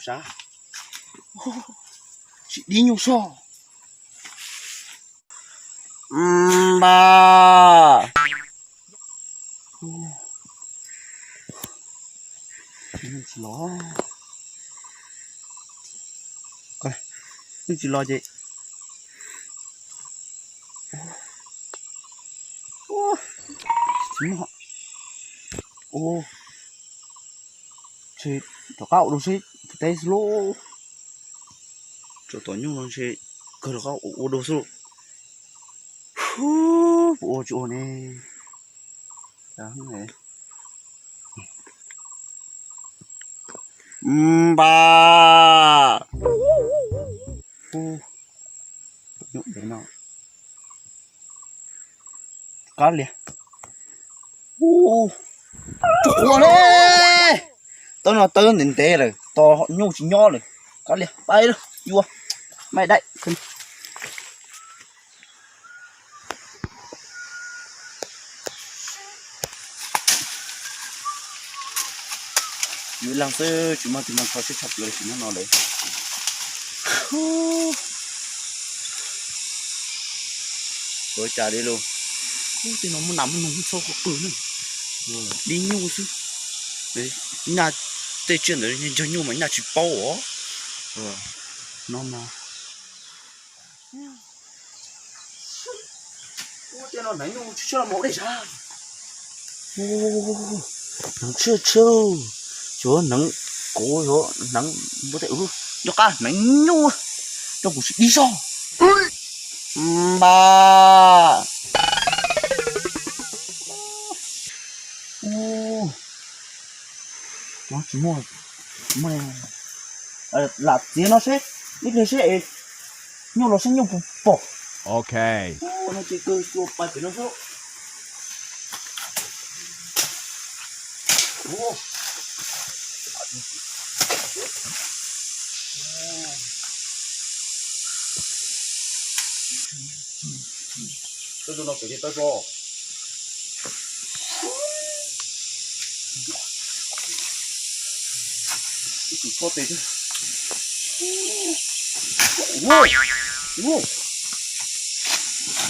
rab. Tsis dib nyuj soj. Npaj. Nyuj tsis los. Nyuj tsis los ces tsis muaj. Ua, rov qab ua dua seb puas teb xwb lauj. Tso tom nyuj no ntshe kawg rov qab ua dua xwb lauj. Puas ua tsis ua ne? Npaj. Nyuj ntev no. Qab lias. Tsis qhuav ne. Tawb no tawb ntev ntev lawm, tos nyuj tsis nyob lawm. Qab lias, pais lawm, yuav, maj dai. Yuav leeg xwb tsis muaj tus neeg kho siab tshaj plaws li sim neej no lawm. Ua cas li los, tej no muaj nas muaj noog txhob qw qw na. Dib nyuj xwb. Nyaj, tej tsiaj ntawd ncaig nyuj mas nyaj tsis paub os. No mas, ua tej no hneev nyuj tsis tshua los mus dej sab. Hneev tshiab tshiab, yuav hneev, kuv yuav hneev npua tej, nco qab hneev nyuj rau kuv tsis dib zog. Npaj. Tsis muaj, tsis muaj, lam txiav no seb ib pliag seb es nyuj los seb nyuj puas pom. Ok. No ces kawg xyuas pais pem no xwb. Tus no tseem tau tso. Ib tug txhob tes thiab.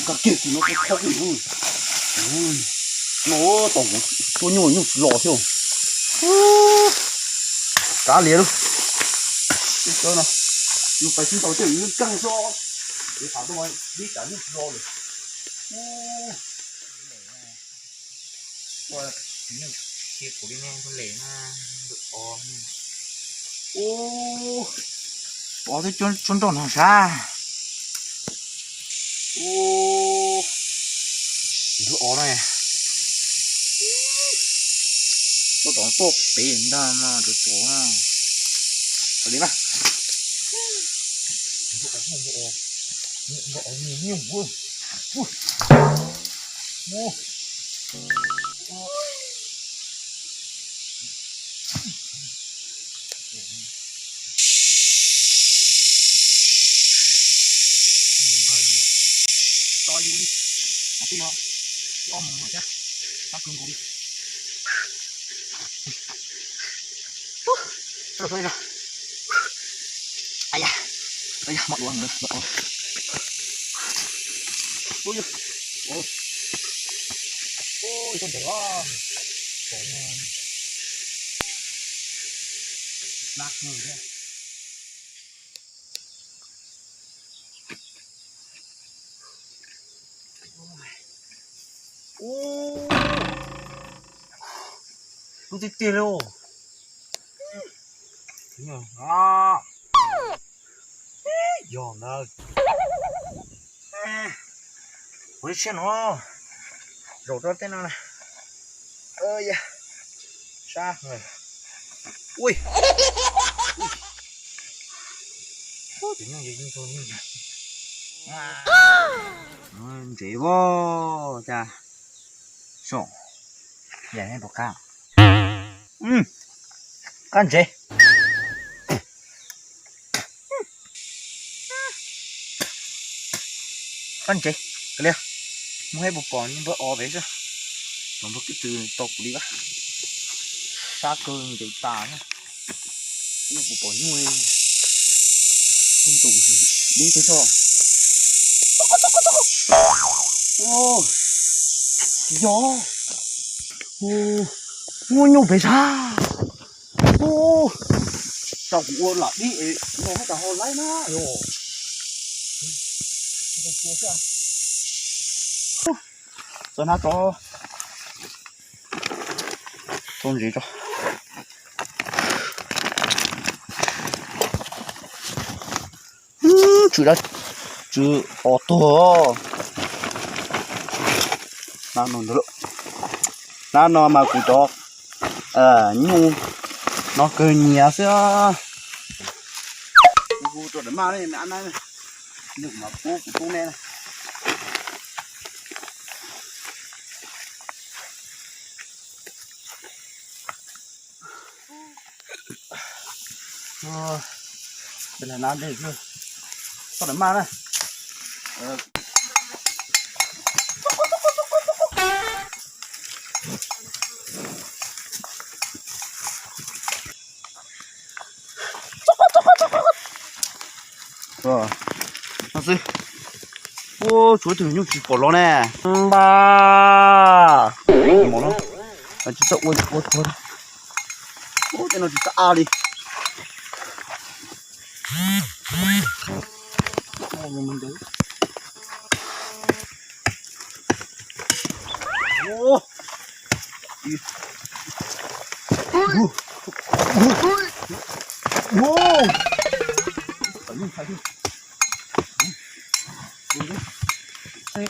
Nkag kiag tus no txhob kiag. No tau tua nyuj nyuj tsis los thiab. Kav liam lauj. Yus pais sib ntaus tej yus yeej keej xwb. Yus tham tuaj dib tsam nyuj tsis los lawm. Ua, cia kuv li ne, kuv lem na, ntu o. Ua, o twb cuab nroj no sab. Ua, ntu o no. Tuaj tom tuaj pem ntag no, rau tuaj. Ua li na. Ntu o, ntu o, ntu o, ntu o. To yus li, tij no, ob moos no thiab, tab kwv nkaus li. Ua, ua, ua, ua, ua, ua, ua, ua, ua, ua, ua, ua, Lub tiag tiag li. Yog ntawd. Ua li siab no. Zaum rau tej no na. Sab. Ui. Tus nyuj yeej tau. Ntsev voj cas. Som. Yam nej puas qab? Qab ntsev. Qab ntsev. Kav liam, muab hais puas pom npawb o pem xwb. Los npawb kib tw tau kuv li vaj. Sab kawg ntev tas na. Kuv pom nyuj, dib peb tso. Yog, muaj nyuj pem sab. Tau kuv ua lam dib es no muab tau ho laib na yog. Txo hnab tso, txo ntsev tso. Tsw dab, tsw os tuag. Hnab no mas kuv cov nyuj no kawg nyias xwb. Kuv hu rau daim maj ne, nws mas pub kuv pub ne. Ntawm na, koj daim maj na. No xwb. Ua tshuav tus nyuj tsis pom los ne. Npaj, tsis txawj ua ua tshuav. Ua tej no tsis txawj a li.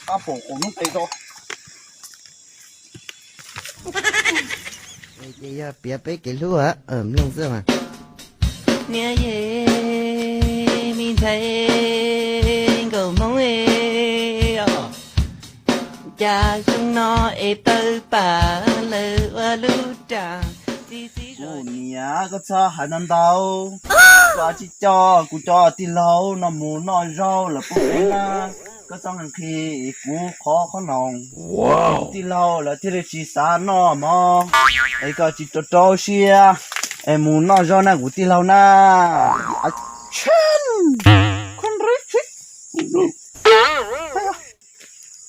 Qab pom qaum hnub qes tso. Ces yog piav peb kev hlub mloog xwb mas. Niam yej, me ntxhais nkauj Hmoob es, cas xyoo no es pawg pam lawv ua lub ras. Niam, koj txhob hais no ntau. Koj tsis coj kuv cov tij laug no mus noj zaub lawm puag pem na. Koj txhob nqhis kuv qhov qhob noom. Kuv tij laug lawv thiaj li tsis xav noj mov. Es koj tsis rau rau siab es mus noj zaub na kuv tij laug na.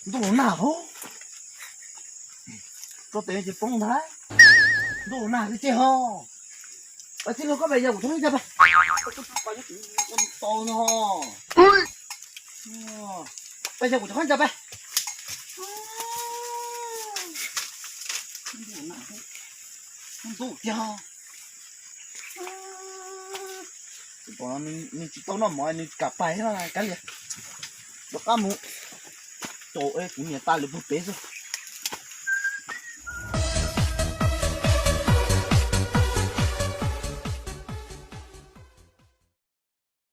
Ntuj los nag hov, tso tes ces poob ntag. Ntuj los nag tiag tiag hov. Tij laug, koj pais yog kuv thoob ncaj pab. Tau no. Pais yog kuv thoob ncaj pab. Ntuj tiag. Nws tsis tau noj mov nws tsis kam pais na, kav liam. Rov qab mus. Tos kuv niam tas lawv puag pem xwb.